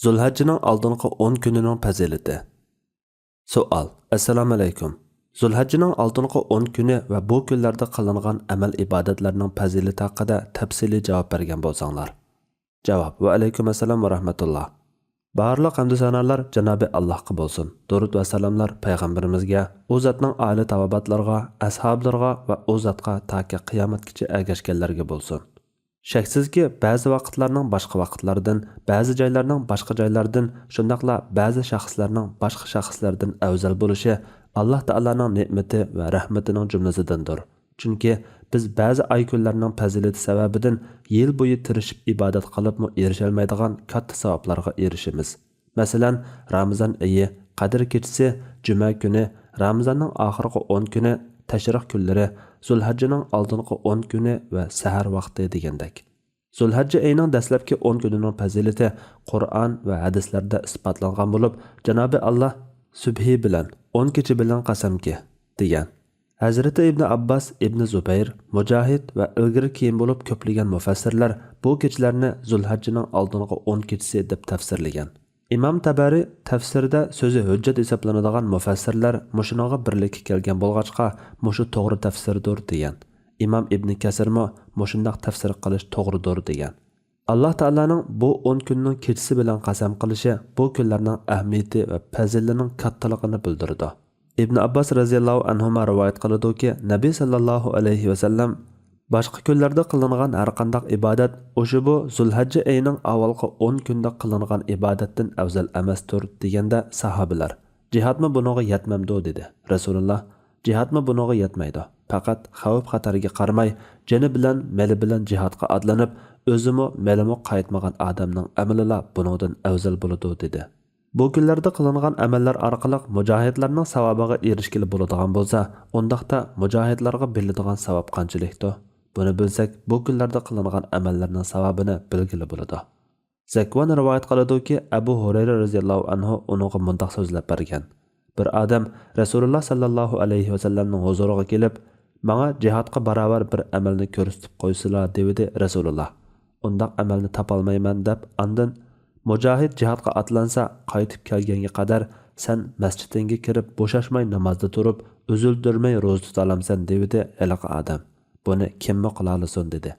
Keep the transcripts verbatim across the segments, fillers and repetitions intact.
زۇلھەججىنىڭ ئالدىنقى ئون كۈنىنىڭ پەزىلىتى. سوئال. ئەسسالامۇئەلەيكۇم. زۇلھەججىنىڭ ئالدىنقى ئون كۈنى ۋە بۇ كۈنلەردە قىلىنغان ئەمەل-ئىبادەتلەرنىڭ پەزىلىتى ھەققىدە تەپسىلىي جاۋاب بەرگەن بولساڭلار. جاۋاب. ۋەئەلەيكۇم ئەسسالام ۋە رەھمەتۇللا. بارلىق ھەمدۇ سانالار جانابى ئاللاھقا بولسۇن. دۇرۇد ۋە سالاملار پەيغەمبىرىمىزگە، ئۇ زاتنىڭ ئائىلە تاۋابىئاتلىرىغا، ئەسھابلىرىغا ۋە ئۇ زاتقا تاكى قىيامەتكىچە ئەگەشكەنلەرگە بولسۇن. شەكسىزكى، بەزى ۋاقىتلارنىڭ باشقا ۋاقىتلاردىن، بەزى جايلارنىڭ باشقا جايلاردىن، شۇنداقلا بەزى شەخسلەرنىڭ باشقا شەخسلەردىن ئەۋزەل بولۇشى ئاللاھ تائالانىڭ نېمىتى ۋە رەھمىتىنىڭ جۈملىسىدىندۇر. چۈنكى بىز بەزى ئاي كۈنلەرنىڭ پەزىلىتى سەۋەبىدىن يىل بويى تىرىشىپ ئىبادەت قىلىپمۇ ئېرىشەلمەيدىغان كاتتا ساۋابلارغا ئېرىشىمىز. مەسىلەن، رامىزان ئېيى، قەدىر كېچىسى، جۈمە كۈنى، رامىزاننىڭ ئاخىرقى ئون كۈنى، تەشرىق كۈنلىرى، زۇلھەججىنىڭ ئالدىنقى ئون كۈنى ۋە سەھەر ۋاقتى دېگەندەك. زۇلھەججە ئېيىنىڭ دەسلەپكى ئون كۈنىنىڭ پەزىلىتى قۇرئان ۋە ھەدىسلەردە ئىسپاتلانغان بولۇپ، جانابى ئاللاھ سۈبھى بىلەن، ئون كېچە بىلەن قەسەمكى، دېگەن. ھەزرىتى ئىبنى ئابباس، ئىبنى زۇبەير، مۇجاھىد ۋە ئىلگىرى كېيىن بولۇپ كۆپلىگەن مۇفەسسىرلەر بۇ كېچىلەرنى زۇلھەججىنىڭ ئالدىنقى ئون كېچىسى دەپ تەپسىرلىگەن. ئىمام تەبەرى تەفسىرىدە سۆزى ھۆججەت ھېسابلىنىدىغان مۇفەسسىرلەر مۇشۇنىڭغا بىرلىككە كەلگەن بولغاچقا، مۇشۇ توغرا تەفسىردۇر دېگەن. ئىمام ئىبنى كەسىرمۇ مۇشۇنداق تەفسىر قىلىش توغرىدۇر دېگەن. ئاللاھ تائالانىڭ بۇ ئون كۈننىڭ كېچىسى بىلەن قەسەم قىلىشى بۇ كۈنلەرنىڭ ئەھمىيىتى ۋە پەزىلىنىڭ كاتتىلىقىنى بىلدۈرىدۇ. ئىبن ئابباس رەزىياللاھۇ ئەنھۇما رىۋايەت قىلىدۇكى، نەبى سەللەللاھۇ ئەلەيھى ۋەسەللەم، باشقا كۈنلەردە قىلىنغان ھەرقانداق ئىبادەت ئۇشبۇ زۇلھەججە ئېيىنىڭ ئاۋۋالقى ئون كۈندە قىلىنغان ئىبادەتتىن ئەۋزەل ئەمەستۇر، دېگەندە ساھابىلەر، جىھادمۇ بۇنىڭغا يەتمەمدۇ؟ دېدى. رەسۇلۇللا، جىھادمۇ بۇنىڭغا يەتمەيدۇ. پەقەت خەۋپ-خەتەرگە قارىماي، جېنى بىلەن، مېلى بىلەن جىھادقا ئاتلىنىپ، ئۆزىمۇ، مېلىمۇ قايتمىغان ئادەمنىڭ ئەمىلىلا بۇنىڭدىن ئەۋزەل بولىدۇ، دېدى. بۇ كۈنلەردە قىلىنغان ئەمەللەر ئارقىلىق مۇجاھىدلارنىڭ ساۋابىغا ئېرىشكىلى بولىدىغان بولسا، ئۇنداقتا مۇجاھىدلارغا بېرىلىدىغان ساۋاب قانچىلىكتۇ؟ بۇنى بىلسەك، بۇ كۈنلەردە قىلىنغان ئەمەللەرنىڭ ساۋابىنى بىلگىلى بولىدۇ. زەكۋان رىۋايەت قىلىدۇكى، ئەبۇ ھۇرەيرە رەزىياللاھۇ ئەنھۇ ئۇنىڭغا مۇنداق سۆزلەپ بەرگەن: بىر ئادەم رەسۇلۇللا سەللەللاھۇ ئەلەيھى ۋەسەللەمنىڭ ھۇزۇرىغا كېلىپ، ماڭا جىھادقا باراۋەر بىر ئەمەلنى كۆرسىتىپ قويسىلا، دېۋىدى. رەسۇلۇللا، ئۇنداق ئەمەلنى تاپالمايمەن، دەپ ئاندىن، مۇجاھىد جىھادقا ئاتلانسا، قايتىپ كەلگەنگە قەدەر سەن مەسچىتىڭگە كىرىپ، بوشاشماي نامازدا تۇرۇپ، ئۈزۈلدۈرمەي روزا تۇتالامسەن، دېۋىدى ھېلىقى ئادەم. بۇنى كىممۇ قىلالىسۇن؟ دېدى.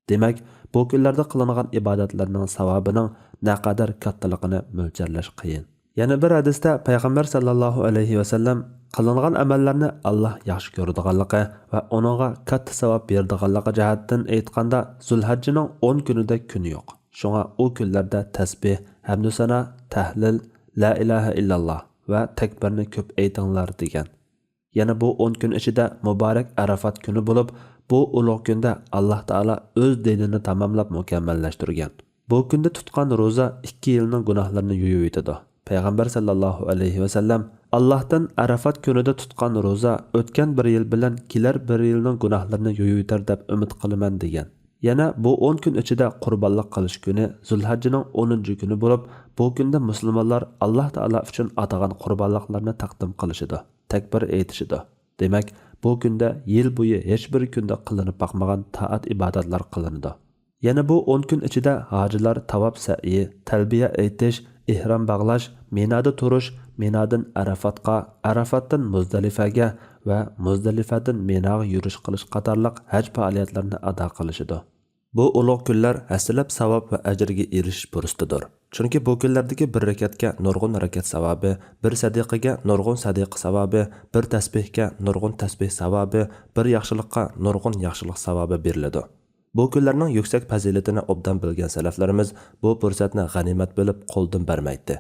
دېمەك، بۇ كۈنلەردە قىلىنغان ئىبادەتلەرنىڭ ساۋابىنىڭ نەقەدەر كاتتىلىقىنى مۆلچەرلەش قىيىن. يەنە بىر ھەدىستە پەيغەمبەر سەللەللاھۇ ئەلەيھى ۋەسەللەم، قىلىنغان ئەمەللەرنى ئاللاھ ياخشى كۆرىدىغانلىقى ۋە ئۇنىڭغا كاتتا ساۋاب بېرىدىغانلىقى جەھەتتىن ئېيتقاندا، زۇلھەججىنىڭ ئون كۈنىدەك كۈن يوق. شۇڭا ئۇ كۈنلەردە تەسبىھ، ھەمدۇسانا، تەھلىل، لا ئىلاھە ئىللاللاھ ۋە تەكبىرنى كۆپ ئېيتىڭلار، دېگەن. يەنە بۇ ئون كۈن ئىچىدە مۇبارەك ئەرەفات كۈنى بولۇپ، بۇ ئۇلۇغ كۈندە ئاللاھ تائالا ئۆز دىنىنى تاماملاپ مۇكەممەللەشتۈرگەن. بۇ كۈندە تۇتقان روزا ئىككى يىلنىڭ گۇناھلىرىنى يۇيۇۋېتىدۇ. پەيغەمبەر سەللەللاھۇ ئەلەيھى ۋەسەللەم، ئاللاھتىن ئەرەفات كۈنىدە تۇتقان روزا ئۆتكەن بىر يىل بىلەن كېلەر بىر يىلنىڭ گۇناھلىرىنى يۇيۇۋېتەر دەپ ئۈمىد قىلىمەن، دېگەن. يەنە بۇ ئون كۈن ئىچىدە قۇربانلىق قىلىش كۈنى زۇلھەججىنىڭ ئونىنچى كۈنى بولۇپ، بۇ كۈندە مۇسۇلمانلار ئاللاھ تائالا ئۈچۈن ئاتىغان قۇربانلىقلارنى تەقدىم قىلىشىدۇ، تەكبىر ئېيتىشىدۇ. دېمەك، بۇ كۈندە يىل بويى ھېچبىر كۈندە قىلىنىپ باقمىغان تائەت-ئىبادەتلەر قىلىنىدۇ. يەنە بۇ ئون كۈن ئىچىدە ھاجىلار تاۋاپ سەئيى، تەلبىيە ئېيتىش، ئېھرام باغلاش، مىنادا تۇرۇش، مىنادىن ئەرەفاتقا، ئەرەفاتتىن مۇزدەلىفەگە ۋە مۇزدەلىفەدىن مىناغا يۈرۈش قىلىش قاتارلىق ھەج پائالىيەتلىرىنى ئادا قىلىشىدۇ. بۇ ئۇلۇغ كۈنلەر ھەسسىلەپ ساۋاب ۋە ئەجىرگە ئېرىشىش پۇرسىتىدۇر. چۈنكى بۇ كۈنلەردىكى بىر رەكەتكە نۇرغۇن رەكەت ساۋابى، بىر سەدىقىگە نۇرغۇن سەدىقە ساۋابى، بىر تەسبىھكە نۇرغۇن تەسبىھ ساۋابى، بىر ياخشىلىققا نۇرغۇن ياخشىلىق ساۋابى بېرىلىدۇ. بۇ كۈنلەرنىڭ يۈكسەك پەزىلىتىنى ئوبدان بىلگەن سەلەفلىرىمىز بۇ پۇرسەتنى غەنىيمەت بىلىپ قولدىن بەرمەيتتى.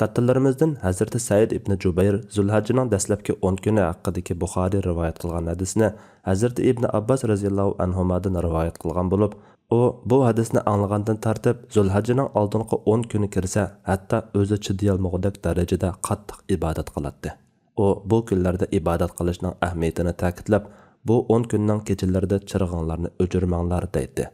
كاتتىلىرىمىزدىن ھەزرىتى سەئىد ئىبنى جۇبەير زۇلھەججىنىڭ دەسلەپكى ئون كۈنى ھەققىدىكى بۇخارىي رىۋايەت قىلغان ھەدىسنى ھەزرىتى ئىبنى ئابباس رەزىياللاھۇ ئەنھۇمادىن رىۋايەت قىلغان بولۇپ، ئۇ بۇ ھەدىسنى ئاڭلىغاندىن تارتىپ زۇلھەججىنىڭ ئالدىنقى ئون كۈنى كىرسە، ھەتتا ئۆزى چىدىيالمىغۇدەك دەرىجىدە قاتتىق ئىبادەت قىلاتتى. ئۇ بۇ كۈنلەردە ئىبادەت قىلىشنىڭ ئەھمىيىتىنى تەكىتلەپ، بۇ ئون كۈننىڭ كېچىلىرىدە چىرىغىڭلارنى ئۆچۈرمەڭلار دەيتتى.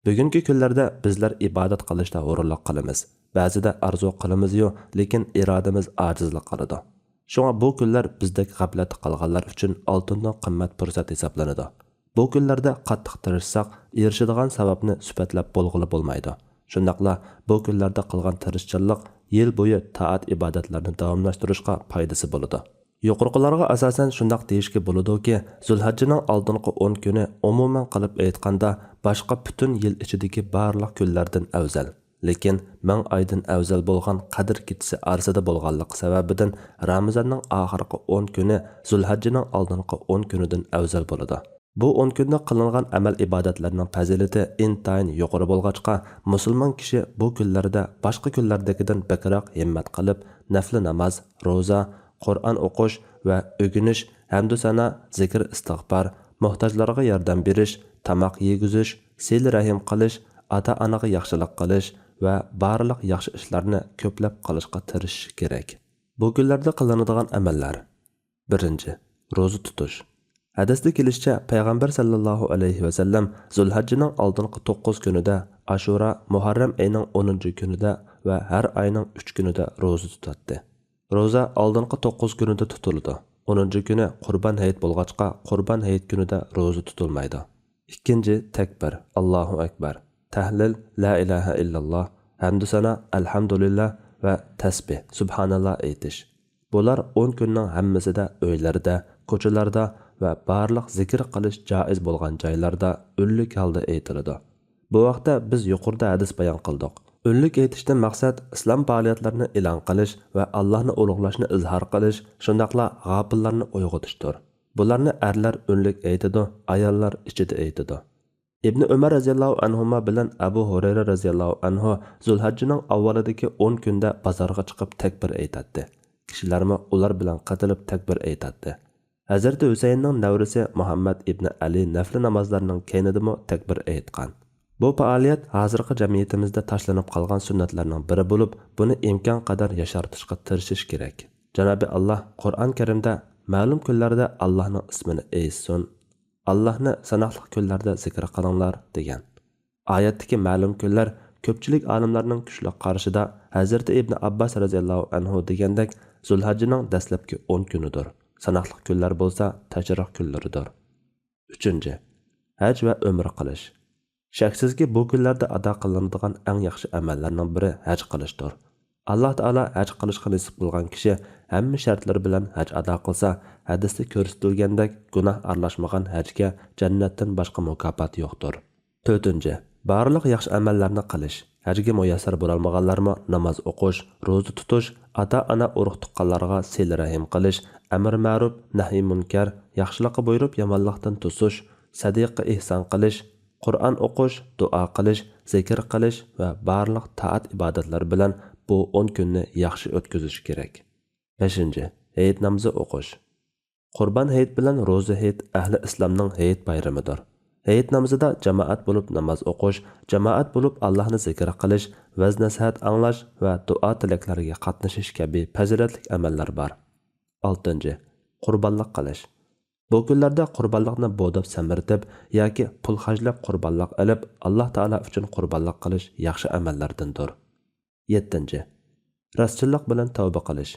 بۈگۈنكى كۈنلەردە بىزلەر ئىبادەت قىلىشتا ھۇرۇنلۇق قىلىمىز. بەزىدە ئارزۇ قىلىمىزيۇ، لېكىن ئىرادىمىز ئاجىزلىق قىلىدۇ. شۇڭا بۇ كۈنلەر بىزدەك غەپلەتتە قالغانلار ئۈچۈن ئالتۇندىن قىممەت پۇرسەت ھېسابلىنىدۇ. بۇ كۈنلەردە قاتتىق تىرىشساق، ئېرىشىدىغان ساۋابنى سۈپەتلەپ بولغىلى بولمايدۇ. شۇنداقلا بۇ كۈنلەردە قىلغان تىرىشچانلىق يىل بويى تائەت-ئىبادەتلەرنى داۋاملاشتۇرۇشقا پايدىسى بولىدۇ. يۇقىرىقىلارغا ئاساسەن شۇنداق دېيىشكە بولىدۇكى، زۇلھەججىنىڭ ئالدىنقى ئون كۈنى ئومۇمەن قىلىپ ئېيتقاندا باشقا پۈتۈن يىل ئىچىدىكى بارلىق كۈنلەردىن ئەۋزەل. لېكىن مىڭ ئايدىن ئەۋزەل بولغان قەدىر كېچىسى ئارىسىدا بولغانلىقى سەۋەبىدىن رامىزاننىڭ ئاخىرقى ئون كۈنى زۇلھەججىنىڭ ئالدىنقى ئون كۈنىدىن ئەۋزەل بولىدۇ. بۇ ئون كۈندە قىلىنغان ئەمەل-ئىبادەتلەرنىڭ پەزىلىتى ئىنتايىن يۇقىرى بولغاچقا، مۇسۇلمان كىشى بۇ كۈنلەردە باشقا كۈنلەردىكىدىن بەكرەك ھىممەت قىلىپ، نەپلى ناماز، روزا، قۇرئان ئوقۇش ۋە ئۆگىنىش، ھەمدۇسانا، زىكىر-ئىستىغپار، موھتاجلارغا ياردەم بېرىش، تاماق يېگۈزۈش، سىلە-رەھىم قىلىش، ئاتا-ئانىغا ياخشىلىق قىلىش ۋە بارلىق ياخشى ئىشلارنى كۆپلەپ قىلىشقا تىرىشىشى كېرەك. بۇ كۈنلەردە قىلىنىدىغان ئەمەللەر. بىرىنچى، روزا تۇتۇش. ھەدىستە كېلىشىچە، پەيغەمبەر سەللەللاھۇ ئەلەيھى ۋەسەللەم زۇلھەججىنىڭ ئالدىنقى توققۇز كۈنىدە، ئاشۇرا، مۇھەررەم ئېيىنىڭ ئونىنچى كۈنىدە ۋە ھەر ئاينىڭ ئۈچ كۈنىدە روزا تۇتاتتى. روزا ئالدىنقى توققۇز كۈنىدە تۇتۇلىدۇ. ئونىنچى كۈنى قۇربان ھېيت بولغاچقا، قۇربان ھېيت كۈنىدە روزا تۇتۇلمايدۇ. ئىككىنچى، تەكبىر، ئاللاھۇ ئەكبەر، تەھلىل، لا ئىلاھە ئىللاللا، ھەمدۇسانا، ئەلھەمدۇلىللا ۋە تەسبىھ، سۇبھاناللا ئېيتىش. بۇلار ئون كۈننىڭ ھەممىسىدە ئۆيلەردە، كوچىلاردا ۋە بارلىق زىكىر قىلىش جائىز بولغان جايلاردا ئۈنلۈك ھالدا ئېيتىلىدۇ. بۇ ھەقتە بىز يۇقىرىدا ھەدىس بايان قىلدۇق. ئۈنلۈك ئېيتىشتىن مەقسەت ئىسلام پائالىيەتلىرىنى ئېلان قىلىش ۋە ئاللاھنى ئۇلۇغلاشنى ئىزھار قىلىش، شۇنداقلا غاپىللارنى ئويغىتىشتۇر. بۇلارنى ئەرلەر ئۈنلۈك ئېيتىدۇ، ئاياللار ئىچىدە ئېيتىدۇ. ئىبنى ئۆمەر رەزىياللاھۇ ئەنھۇما بىلەن ئەبۇ ھۇرەيرە رەزىياللاھۇ ئەنھۇ زۇلھەججىنىڭ ئاۋۋالىدىكى ئون كۈندە بازارغا چىقىپ تەكبىر ئېيتاتتى. كىشىلەرمۇ ئۇلار بىلەن قېتىلىپ تەكبىر ئېيتاتتى. ھەزرىتى ھۈسەيىننىڭ نەۋرىسى مۇھەممەد ئىبنى ئەلى نەفلى نامازلارنىڭ كەينىدىمۇ تەكبىر ئېيتقان. بۇ پائالىيەت ھازىرقى جەمئىيىتىمىزدە تاشلىنىپ قالغان سۈننەتلەرنىڭ بىرى بولۇپ، بۇنى ئىمكانقەدەر ياشارتىشقا تىرىشىش كېرەك. جانابى ئاللاھ قۇرئان كەرىمدە، مەلۇم كۈنلەردە ئاللاھنىڭ ئىسمىنى ئېيتسۇن، ئاللاھنى ساناقلىق كۈنلەردە زىكىر قىلىڭلار، دېگەن. ئايەتتىكى مەلۇم كۈنلەر كۆپچىلىك ئالىملارنىڭ كۈچلۈك قارىشىدا ھەزرىتى ئىبنى ئابباس رەزىياللاھۇ ئەنھۇ دېگەندەك زۇلھەججىنىڭ دەسلەپكى ئون كۈنىدۇر. ساناقلىق كۈنلەر بولسا تەشرىق كۈنلىرىدۇر. ئۈچىنچى، ھەج ۋە ئۆمرە قىلىش. شەكسىزكى، بۇ كۈنلەردە ئادا قىلىنىدىغان ئەڭ ياخشى ئەمەللەرنىڭ بىرى ھەج قىلىشتۇر. ئاللاھ تائالا ھەج قىلىشقا نېسىپ قىلغان كىشى ھەممە شەرتلىرى بىلەن ھەج ئادا قىلسا، ھەدىستە كۆرسىتىلگەندەك گۇناھ ئارىلاشمىغان ھەجگە جەننەتتىن باشقا مۇكاپات يوقتۇر. تۆتىنچى، بارلىق ياخشى ئەمەللەرنى قىلىش. ھەجگە مۇيەسسەر بولالمىغانلارمۇ ناماز ئوقۇش، روزا تۇتۇش، ئاتا-ئانا، ئۇرۇق-تۇغقانلارغا سىلە-رەھىم قىلىش، ئەمرى مەرۇپ، نەھيى مۇنكەر، ياخشىلىققا بۇيرۇپ، يامانلىقتىن توسۇش، سەدىقە-ئېھسان قىلىش، قۇرئان ئوقۇش، دۇئا قىلىش، زىكىر قىلىش ۋە بارلىق تائەت-ئىبادەتلەر بىلەن بۇ ئون كۈننى ياخشى ئۆتكۈزۈش كېرەك. بەشىنچى، ھېيت نامىزى ئوقۇش. قۇربان ھېيت بىلەن روزا ھېيت ئەھلى ئىسلامنىڭ ھېيت بايرىمىدۇر. ھېيت نامىزىدا جامائەت بولۇپ ناماز ئوقۇش، جامائەت بولۇپ ئاللاھنى زىكىر قىلىش، ۋەز-نەسىھەت ئاڭلاش ۋە دۇئا-تىلەكلەرگە قاتنىشىش كەبى پەزىلەتلىك ئەمەللەر بار. ئالتىنچى، قۇربانلىق قىلىش. بۇ كۈنلەردە قۇربانلىقنى بوداپ سەمرىتىپ ياكى پۇل خەجلەپ قۇربانلىق ئېلىپ، ئاللاھ تائالا ئۈچۈن قۇربانلىق قىلىش ياخشى ئەمەللەردىندۇر. يەتتىنچى، راستچىللىق بىلەن تەۋبە قىلىش.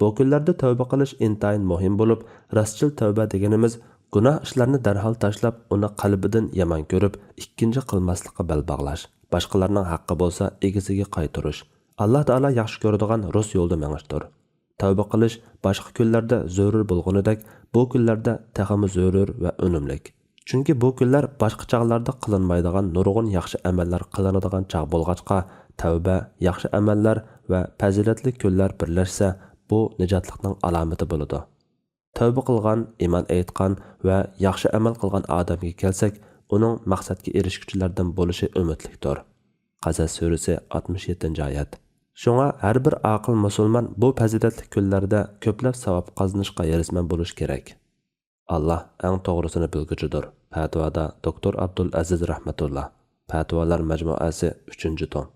بۇ كۈنلەردە تەۋبە قىلىش ئىنتايىن مۇھىم بولۇپ، راستچىل تەۋبە دېگىنىمىز گۇناھ ئىشلارنى دەرھال تاشلاپ، ئۇنى قەلبىدىن يامان كۆرۈپ، ئىككىنچى قىلماسلىققا بەل باغلاش، باشقىلارنىڭ ھەققى بولسا ئىگىسىگە قايتۇرۇش، ئاللاھ تائالا ياخشى كۆرىدىغان رۇس يولدا مېڭىشتۇر. تەۋبە قىلىش باشقا كۈنلەردە زۆرۈر بولغىنىدەك، بۇ كۈنلەردە تېخىمۇ زۆرۈر ۋە ئۈنۈملۈك. چۈنكى بۇ كۈنلەر باشقا چاغلاردا قىلىنمايدىغان نۇرغۇن ياخشى ئەمەللەر قىلىنىدىغان چاغ بولغاچقا، تەۋبە، ياخشى ئەمەللەر ۋە پەزىلەتلىك كۈنلەر بىرلەشسە، بۇ نىجاتلىقنىڭ ئالامىتى بولىدۇ. تەۋبە قىلغان، ئىمان ئېيتقان ۋە ياخشى ئەمەل قىلغان ئادەمگە كەلسەك، ئۇنىڭ مەقسەتكە ئېرىشكۈچىلەردىن بولۇشى ئۈمىدلىكتۇر. قەسەس سۈرىسى، ئاتمىش يەتتىنچى ئايەت. شۇڭا ھەر بىر ئاقىل مۇسۇلمان بۇ پەزىلەتلىك كۈنلەردە كۆپلەپ ساۋاب قازىنىشقا ھېرىسمەن بولۇش كېرەك. ئاللاھ ئەڭ توغرىسىنى بىلگۈچىدۇر. پەتىۋادا دوكتور ئابدۇل ئەزىز رەھمەتۇللا. پەتىۋالار مەجمۇئەسى، ئۈچىنچى توم.